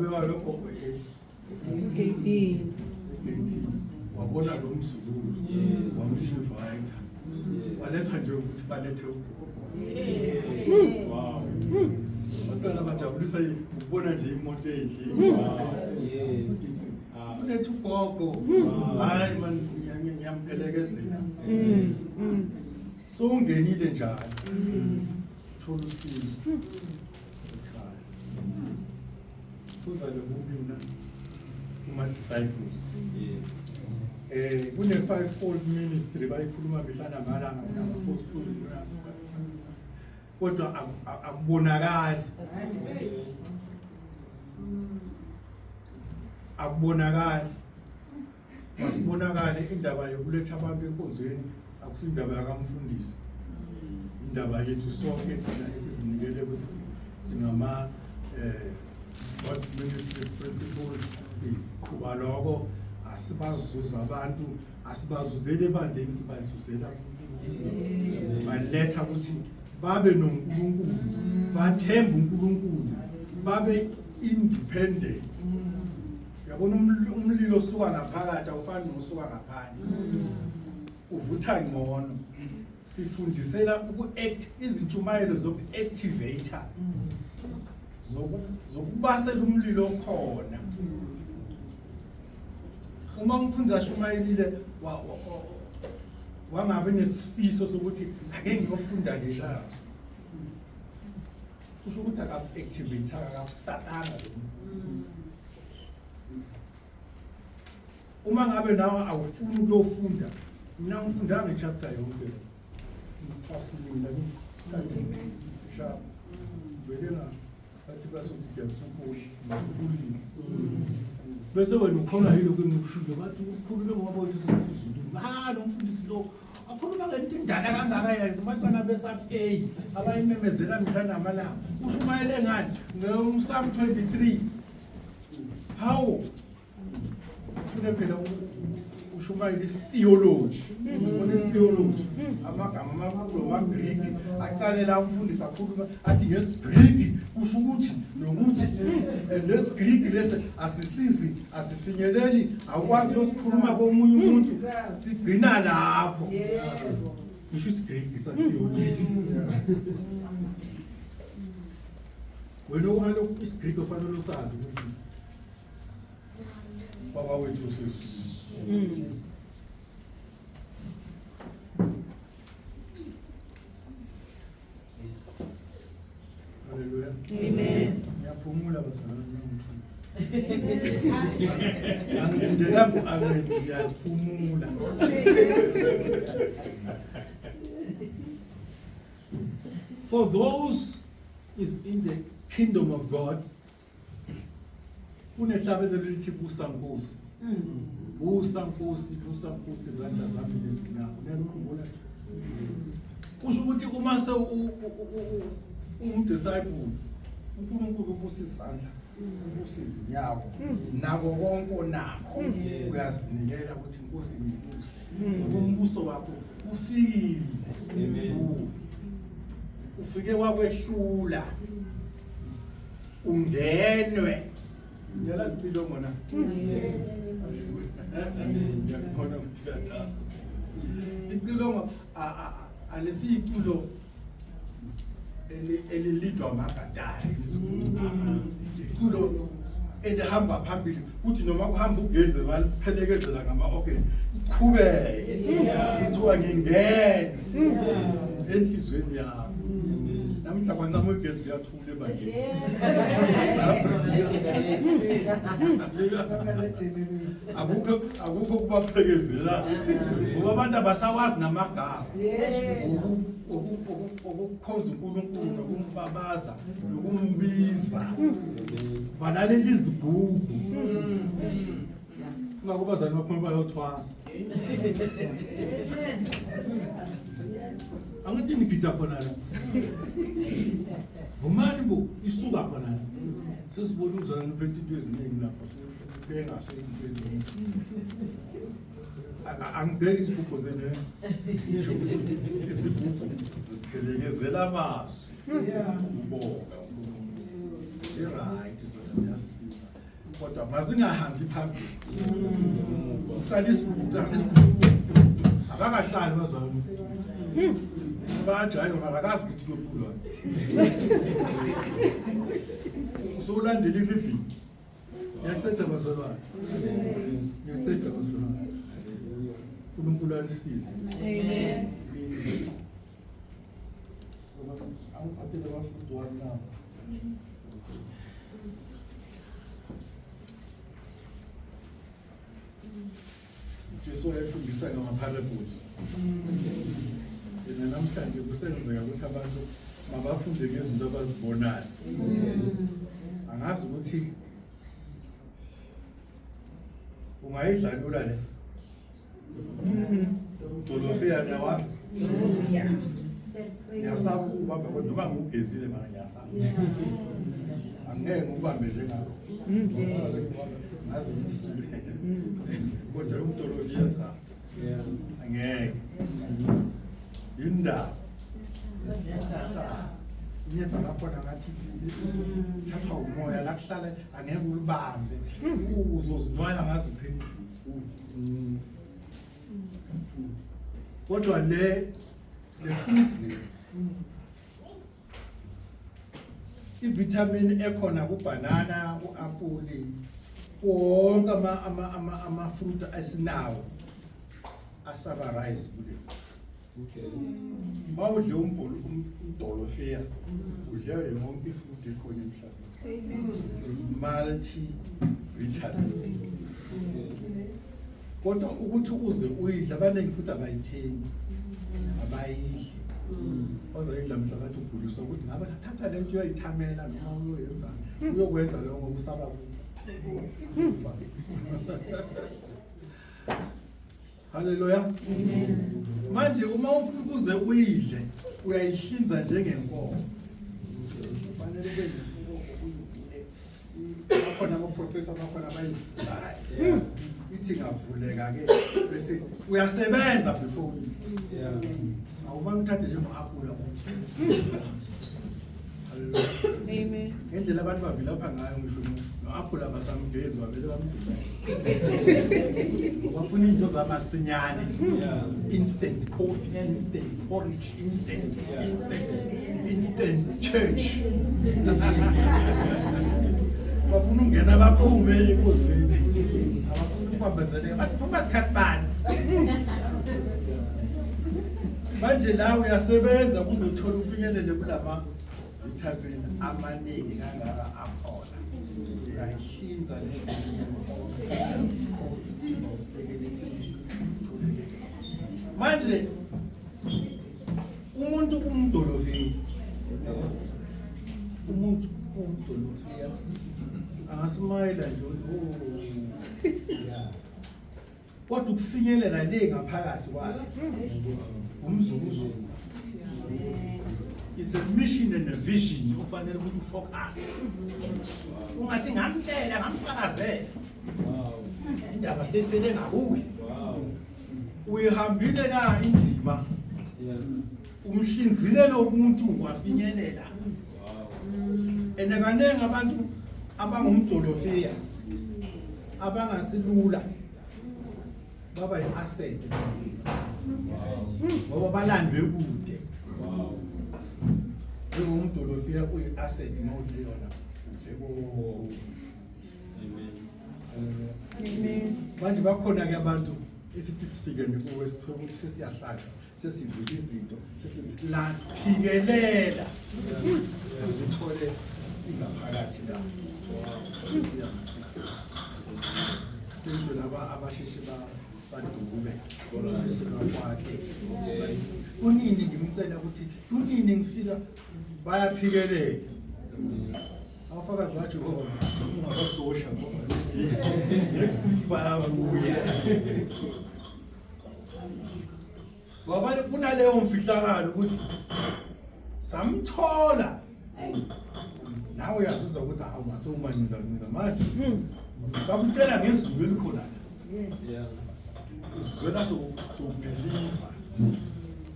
Wabeka lo gogo Egeyithini. Egeyithini. Wabona lo mzukulu. Wam-invite. Walethwa nje ukuthi balethe ugogo. Wow. Abantwana bajabuliswa ukubona nje imoto enhle. Uletha ugogo. Hayi man, ngiyampelekezela. So ungenile njalo. Thola usizo. Ekhaya. Kuza lokubina kuma disciples. Kune fivefold ministry, bayikhuluma mihla namalanga, nama fold. Kodwa akubonakali. Akubonakali. Masibonakale indaba yokuletha abantu enkonzweni, akusindaba yakamfundisi. Indaba yethu sonke thina esizinikele ukuthi singama God's ministry principle, siqhuba lokho. Asibazuza abantu, asibazuzeli ebandleni, sibazuzela kuNkulunkulu. Sibaletha ukuthi babe noNkulunkulu, bathembe uNkulunkulu, babe independent. Uyabona, umlilo osuka ngaphakathi awufani nosuka ngaphandle, uvutha ngcono. Sifundisela uku-act izintshumayelo zoku-activator, zokubasela umlilo okhona. Uma umfundi ashumayelile, wangabe nesifiso sokuthi ake ngiyofunda lelazwi, kusho ukuthi akaku-activate, akakustartanga lo muntu. Uma ngabe nawe awufuni ukuyofunda, mina ngifundanga i-chapter yonke, ngiphafumula sharp vele nga bathi basokuyakulile, bese wena ukhona yilokhu engikushilo. Bathi ukhulume ngoba uthi izinto, ah, lo mfundisi lo akhuluma ngento indala kangaka, yazi abantwana besapheyi abayimemezela mihla namalanga. Ushumayele ngani? Ngomsam 23. Hawu, ufune phela ushumayele theology, ubona theology, amagama amakhulu amaGriki. Aqale la umfundisi akhuluma, athi ngesiGriki kusho ukuthi nokuthi, and lesiGriki lesi asisizi, asifinyeleli, awukwazi uyosikhuluma komunye umuntu, sigcina lapho. Ngisho isiGriki satheology, wena okungalokhu isiGriki ofanele usazi ukuthi Baba wethu usezulwini. Haleluya. Amen. Ngiyaphumula bazalwane, ngiyangithuka. Angilindela ku amen, ngiyaphumula. For those is in the kingdom of God, kunehlabelelo elithi "Busa Nkosi. Busa Nkosi, busa Nkosi, izandla zami nezinyawo." Niyakukhumbula? Kusho ukuthi uma se umdisciple, uNkulunkulu ubusa izandla, ubusa izinyawo, nako konke onakho uyazinikela ukuthi, "Nkosi, ngibuse, ngoba umbuso wakho ufikile." Amen. Ufike wakwehlula, ungenwe. Ngiyalazi icilongo na? Yes. Ngiyakubona ukuthi uyalazi icilongo. Alisiyiculo elilidwa amagatari, iculo elihamba phambili, kuthi noma kuhamba ugezi baliphelekezela ngama-organ, iqhubeke. Kuthiwa ngingene enhliziyweni yami namhla, kwancama ugezi uyathula ebandleni. Akukho kubaphekezela ngoba abantu abasawazi namagama okukhonza uNkulunkulu nokumbabaza nokumbiza, balalela izigugu. Ngakho bazali bakhona bayothwasa. Angithi nigida khona la, vumani bo, isuka khona la. Sesibona umzalwane uphethe into eziningi lapho, bengaso into eziningi. Angibheki isigubhu zenu, izigubhu ziphelekezela amazwi. Ubonga uNkulunkulu, i-right, zona ziyasiza. Kodwa mazingahambi phambili. Uqalisa ukuqalisa. Abakaqali bazwana. Bajayiva mara akazi ukuthi kuyoqulwa. Usulandela i-rhythm. Ngiyaqeda bazalwane. Ngiyaqeda bazalwane. uNkulunkulu anisize. Amen. Angiphathele ama-fruit wami na. Jesu wayefundisa ngama-parables. Yena namhlanje kusenzeka ukuthi abantu mabafunde ngezinto abazibonayo. Angazi ukuthi ungayidla lula le. Dolofiya niyawaphi? Ngiyasaba ukubamba kodwa noma ngugezile mara ngiyasaba. Angeke ngikubambe njengalo. Ngazi ngithi usule. Kodwa lo mdolofiya cha. Angeke. Indaba. Inyeva lakhona ngathi thathwa umoya la kuhlala angeke ulibambe. Uzozinwaya ngazi uphinde. Kodwa le le fruit le i-vitamin ekhona kubhanana, ku-apuli, wonke ama ama ama ama fruit esinawo asaba-rise kule. Okay. Mawudle umbholo umdolofiya udle yonke ifruit ekhona emhlabeni. Amen. Multi vitamin. Kodwa ukuthi uze uyidle abaningi futhi abayithengi. Abayidli. Ozoyidla mhla bathi uguliswa ukuthi ngabe thatha le nto uyoyithamela noma uyoyenzani. Uyokwenza lokho ngoba usaba kufa. Haleluya. Manje uma ufuna ukuze uyidle uyayihlinza njengenkomo. Kufanele ube nenkomo uyivule. Bakhona abaprofessor bakhona abayivulayo. Ithi ngavuleka ke bese uyasebenza before uyidle. Yeah. Awubani uthathe njengo-apula uthi. Haleluya. Amen. Ngendlela abantu bavilapha ngayo ngisho no-apula basamgezi bavele bamgeza. Bafuna into zamasinyane. Instant coffee, instant porridge, instant, instant, instant church. Bafuna ukungena baphume enkonzweni. Abafuna ukubambezeleka. Bathi phuma sikhathi bani? Manje la uyasebenza ukuze uthole ufinyelele kulama vitamin amaningi kangaka akhona. Uyayihlinza le manje umuntu umdolofiya umuntu umdolofiya angasimayela nje ukuthi oh yeah kodwa ukufinyelela le ngaphakathi kwakhe umzukuzuku is a mission and a vision ofanele ukuthi ufocus ungathi ngamtshela ngamfakazela indaba sesele ngakuye uyihambile na indima umhlinzile lo muntu wafinyelela and kaningi abantu abangumdolofiya abangasilula baba yi-asset ngoba balandwe kude njengomdolofiya uyi-asset uma udle yona udle manje bakhona-ke abantu esithi sifike nje kuwe sithole ukuthi sesiyahlatshwa sesivula izinto sesilaphikelela ukuze uthole ingaphakathi la sengisho laba abasheshe badube basheshe bakwate kunini ngimcela ukuthi kunini ngifika bayaphikelela abafakazi bajehova ungabadosha ngoba next week bayabuya Ngoba kunaleyo mfihlakalo ukuthi samthola nawe uyazizwa ukuthi hawu mase umancindancina manje bakutshela ngezulu elikhona la uzwela sowubheliva